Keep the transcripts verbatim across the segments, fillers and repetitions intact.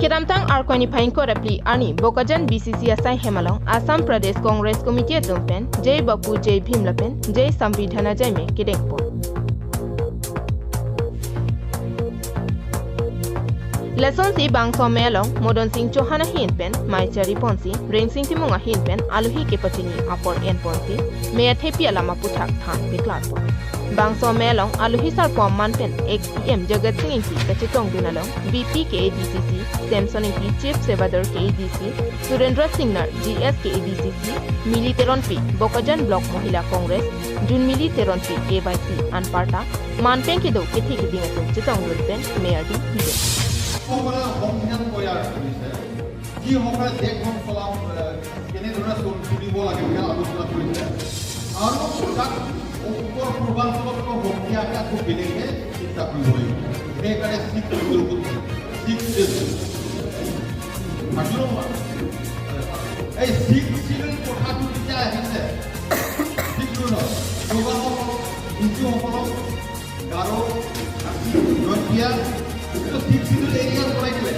Kedamtang Arkoi niphai ingkoi ra phli arni Bokajan B C C asai hem along Assam Pradesh Congress Committee atum pen Jai Bapu Jai Bhim lapen Jai Samvidhan ajaime kedengpon. Lasonsi bangso amei along Modon Sing Chauhan ahin pen mei chariponsi Rengsing Timung ahin pen alohi kepachini apor enponsi mei athepi alam aputhak than deklarpon. Bangso amei along alohi sarpo aman pen ex C M Jagat Sing Engti kachetongdun along B P K A D C C, Samson Engti Chief Sebadar K A D C, Surendra Singnar G S K A D C C, Mili Teronpi Bokajan Block Mohila Congress, Junmili Teronpi K Y C anparta man pen kedo kethe keding atum chetongdun pen mei ardi hidung. সকলে সংবিধান তৈয়াৰ কৰিছে, যিসকলে দেশখন চলাব, এ, কেনেদৰে চল-, চলিব লাগে, সেয়া আলোচনা কৰিছে। আৰু তাক উত্তৰ পূৰ্বাঞ্চলতকৈ শক্তি আহে, আকৌ বেলেগে চিন্তা কৰিব লাগিব। সেইকাৰণে ছিক্স শ্বিডিউল কৈছে, ছিক্স শ্বিডিউল। ভাবিব নোৱাৰে। এই ছিক্স শ্বিডিউল কথাটো যেতিয়া আহিছে, ছিক্স শ্বিডিউল নহয়, নগাসকলক, মিজোসকলক, গাৰো, খাচী, জয়ন্তীয়া, এইটো ছিক্স শ্বিডিউল এৰিয়া বনাই দিলে।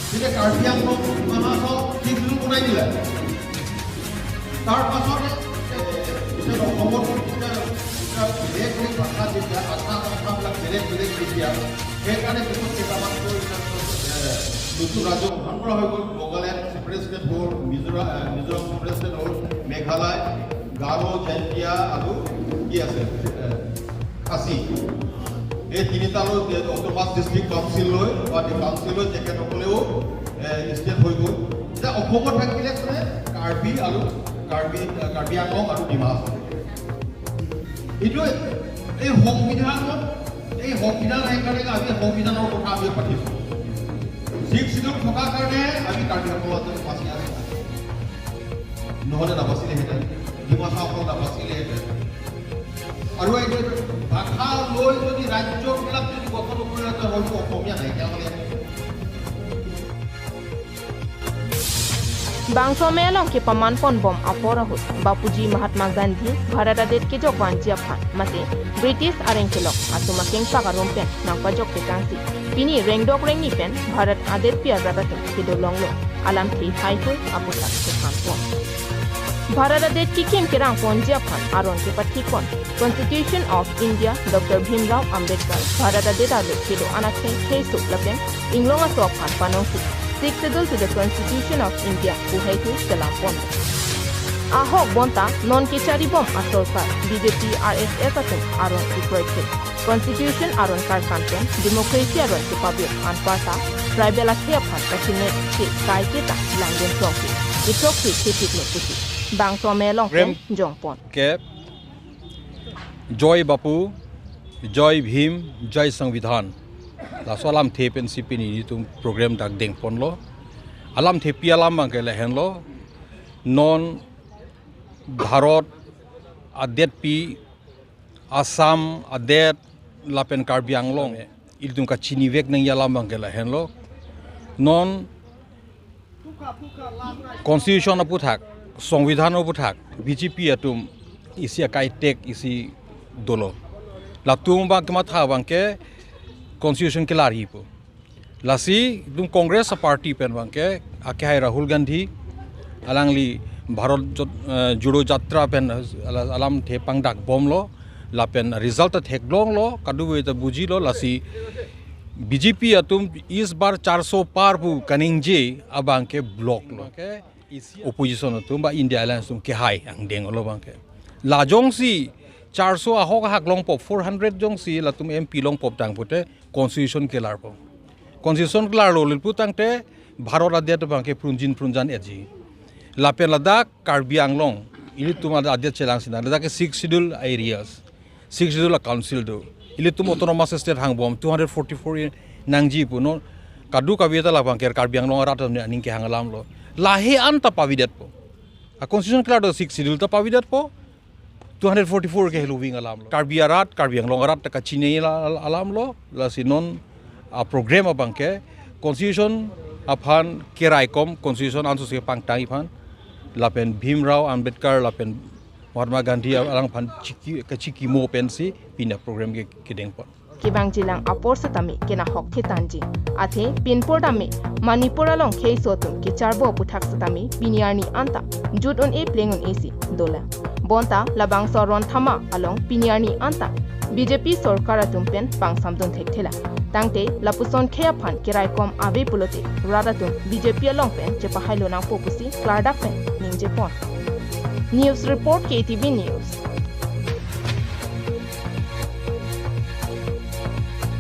তেতিয়া কাৰ্বি আংলং, ডিমা হাছাও ছিক্স শ্বিডিউল বনাই দিলে। তাৰ পাছত এতিয়া অসমত এতিয়া, এতিয়া বেলেগ বেলেগ ভাষা যেতিয়া, ভাষা ভাষাবিলাক বেলেগ বেলেগ যেতিয়া, সেইকাৰণে পিছত কেইটামান কৈ এতিয়া, এ, নতুন ৰাজ্য গঠন কৰা হৈ গ'ল। বগালেণ্ড ছেপাৰেট ষ্টেট হ'ল, মিজোৰাম, এ, মিজোৰাম ছেপাৰেট ষ্টেট হ'ল, মেঘালয়, গাৰো, জয়ন্তীয়া আৰু কি আছে, এ, খাচী। এই তিনিটালৈ যে অট'নমাছ ডিষ্ট্ৰিক্ট কাউন্সিল লৈ বা কাউন্সিল লৈ তেখেতসকলেও, এ, ষ্টেট হৈ গ'ল। এতিয়া অসমত থাকিলে কোনে? কাৰ্বি আৰু কাৰ্বি, কাৰ্বি আংলং আৰু ডিমা হাছাও। এইটোৱে এই সংবিধানত, এই সংবিধান সেইকাৰণে আমি সংবিধানৰ কথা আমি পাতিছোঁ। ছিক্স শ্বিডিউল থকাৰ কাৰণে আমি কাৰ্বি আংলঙত বাচি আছোঁ। নহ'লে নাবাচিলেহেঁতেন, ডিমাচাসকল নাবাচিলেহেঁতেন। আৰু এই যে ভাষা লৈ যদি ৰাজ্যবিলাক যদি গঠন কৰিলেহেঁতেন, হয়তো অসমীয়া নাইকিয়া হ'লে। Bangso amei along kepamanponbom apor ahut Bapuji Mahatma Gandhi Bharat adet kejok vanji aphan mate British areng kelok atum akengpak arum pen nangpajok tekangsi pini rengdok rengni pen Bharat adetpi arat atum kedolonglo alamthe haihui aputhak chethanpon. Bharat adet kekim kerangponji aphan aron kepathikpon Constitution of India Doctor Bhimrao Ambedkar Bharat adet arlo kedo an akhei kheiso lapen inglong aso aphan panongsi Sixth Schedule to the Constitution of India pu haihui chelangpon. Ahok bonta non kecharibom asorkar B J P R S S atum aron ikroikre Constitution aron karkan pen democracy aron kepabir anparta tribal akhei aphan kachine ke kaiketa langdun throngke ithroksi kethiklo pusi bangso amei along pen Rem- jongpon. Ke Jai Bapu, Jai Bhim, Jai Samvidhan. Laso alamthe pensi pini nelitum program dak dengponlo. Alamthepi alam abangke lahenlo. Non Bharat adetpi Assam adet lapen Karbi Anglong ilitum kachinivek nangji alam abangke lahenlo. Non Constitution aputhak, Samvidhan aputhak, B J P atum isi akai tek isi dolo. Latum abang kematha abangke Constitution kelarji pu. Lasi itum Congress a-party pen abangke akehai Rahul Gandhi, alangli Bharat Jot-, eh, Jodo Jatra pen, eh, ala-, alamthe pangdakbomlo, lapen result ta theklonglo, kadokave ta bujilo, lasi B J P atum is bar charso par pu kaningje abangke block lo. Opposition atum ba India Alliance atum kehai angdeng lo abangke. La jongsi charso ahok ahak longpo, four hundred jongsi latum M P longpo tang pute Constitution kelarpo. Constitution kelarlo le pu tangte Bharat adet abangke prunjin prunjan etji. Lapen ladak Karbi Anglong, ilitum ad-, adet chelang sinang, ladak ke Sixth Schedule areas, Sixth Schedule a-council do. Ilitum autonomous state hangbom, two hundred forty-four i nangji pu non, kadokave ta labangke Karbi Anglong arat aning kehang alamlo. Lahei an ta pavedetpo. A-constitution kelar do Sixth Schedule ta pavedetpo. Two hundred forty-four ke heloving alamlo. Karbi arat, Karbi Anglong arat ta kachine la-, alamlo. Lasi non a-program abangke Constitution aphan keraikom, Constitution ansose pangtangji aphan, lapen Bhimrao Ambedkar lapen Mahatma Gandhi alangphan chiki, kachikimo pensi pini a-program ke kedengpon. kevangjilang apor setame kenahok thetanji. Athe pinpur tame Manipur along kheiso atum kecharbo aputhak setame pini arni anta jut un-e pleng un-e si dolang. Bonta labangso aron thama along pini arni anta B J P sorkar atum pen pangsamdun thekthelang. Tangte lapuson khei aphan keraikom ave pulote rat atum B J P along pen chepahailo nangpo pusi klardak pen ningjepon. News report K T V News.